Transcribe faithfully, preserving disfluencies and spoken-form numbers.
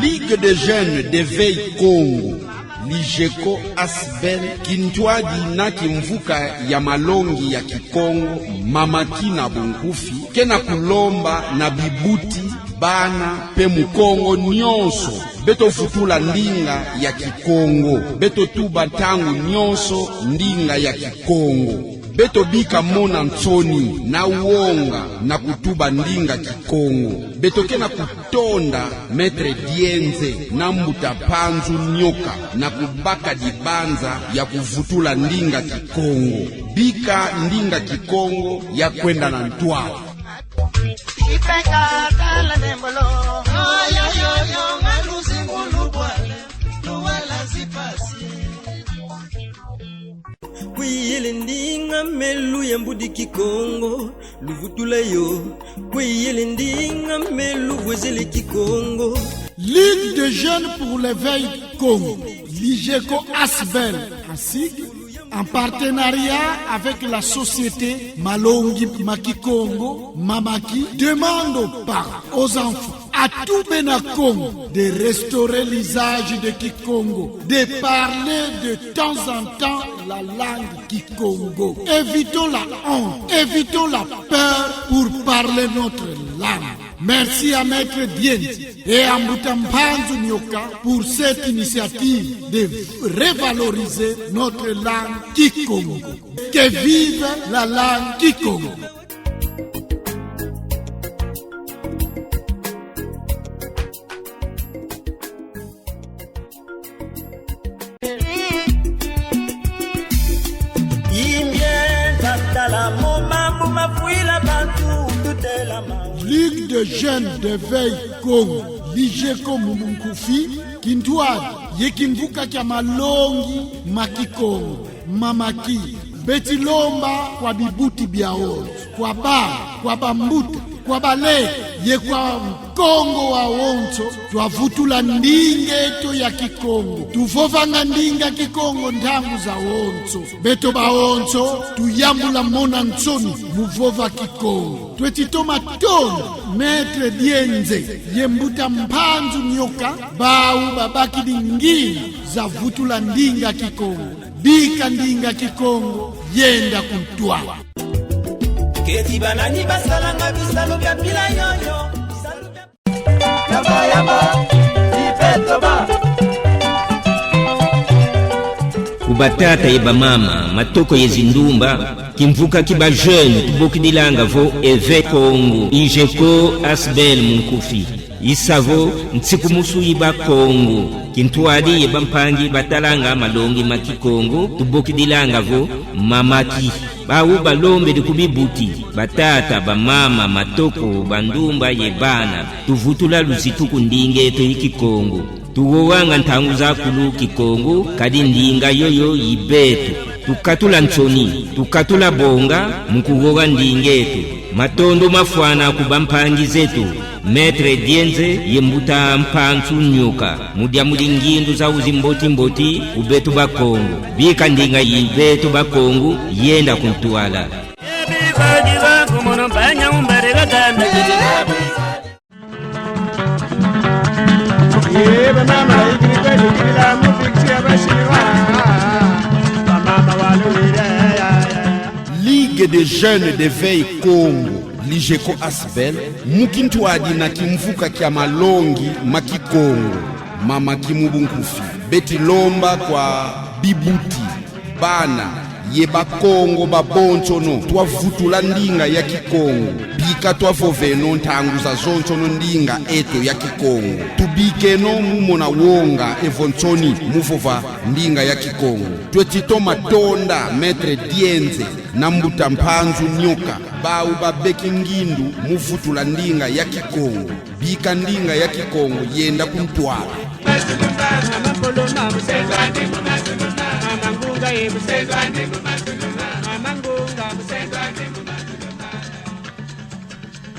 Ligue des jeunes d'éveil Kongo, Ligeko Asbel, kintwadi na kimvuka ya malongi ya Kikongo, Mamaki na bunkufi, ke na kulomba na bibuti, bana mpe Mukongo nyonso: beto vutula ndinga ya Kikongo, beto tuba ntangu nyonso ndinga ya Kikongo. Beto bika mona nsoni na wonga na kutuba ndinga Kikongo. Beto ke na kutonda Maître Dienze na Mbuta Mpanzu Nyoka na kubaka dibanza ya kuvutula ndinga Kikongo. Bika ndinga Kikongo ya kwenda na ntwala. Ipeka tala nembolo. Ayoyoyo, maluzi ngulu bwale, luwala zipasi. Kwiyele ndinga melu ya mbudi Kikongo, luvutula yo. Kwiyele ndinga melu vwezele Kikongo. Ligue des jeunes pour l'éveil Kongo, Ligeko Asbel, ainsi en partenariat avec la société Malongi ma Kikongo, Mamaki, demande aux parents, aux enfants, à tout bena Kongo de restaurer l'usage de Kikongo, de parler de temps en temps la langue Kikongo. Évitons la honte, évitons la peur pour parler notre langue. Merci à Maître Dienze et à Mbuta Mpanzu Nyoka pour cette initiative de revaloriser notre langue Kikongo. Que vive la langue Kikongo! Imbie ntatala mo mambu mafwila bantu tutela ma. Ligue des jeunes d'éveil Kongo, Ligeko mu bunkufi, kintwadi ye kimvuka kia malongi ma Kikongo, Mamaki, beti lomba kwa bibuti biawonso, kwa bana, kwa bambuta, kwa baleke, ye kwa Nkongo wawonso, twavutula ndinga eto ya Kikongo. Tuvovanga ndinga Kikongo ntangu zawonso. Beto bawonso tuyambula mona nsoni mu vova Kikongo. Tweti toma tonda Maître Dienze ye Mbuta Mpanzu Nyoka, bawu babakidi ngindu za vutula ndinga Kikongo. Bika ndinga Kikongo yenda ku ntwala. Keti banani basalanga bisalu bia mpila yoyo? Bisalu bia yamba, yamba, ipeto ba. Ku batata ye bamama, matoko ye zindumba, kimvuka ki ba jeunes tubokidilanga vo Éveil Kongo, Ligeko Asbel mu nkufi. I sa vo nsikumusu yi Bakongo, kintwadi ye bampangi batalanga malongi ma Kikongo, tubokidilanga vo Mamaki. Bawu balombele ku bibuti, batata, bamama, matoko, bandumba ye bana, tuvutula luzitu ku ndinga eto yi Kikongo. Tuwowanga ntangu zakulu Kikongo, kadi ndinga yoyo yi beto. Tukatula nsoni, tukatula bonga mu kuwowa ndinga eto. Matondo mafwana ku bampangi zeto, Maître Dienze ye Mbuta Mpanzu Nyoka, mu diambu di ngindu zawu zimboti-mboti ku beto Bakongo. Bika ndinga yi beto Bakongo yenda ku ntwala. Ligue des jeunes d'éveil Kongo, Ligeko Asbel, mu kintwadi na kimvuka kia malongi ma Kikongo, Mamaki mu bunkufi, beti lomba kwa bibuti, bana ye Bakongo babonsono, twavutula ndinga ya Kikongo. Bika twavoveno ntangu zazonsono ndinga eto ya Kikongo. Tubikeno mu mona wonga evo nsoni mu vova ndinga ya Kikongo. Tweti toma tonda Maître Dienze na Mbuta Mpanzu Nyoka, bawu babeki ngindu mu vutula ndinga ya Kikongo. Bika ndinga ya Kikongo yenda ku ntwala.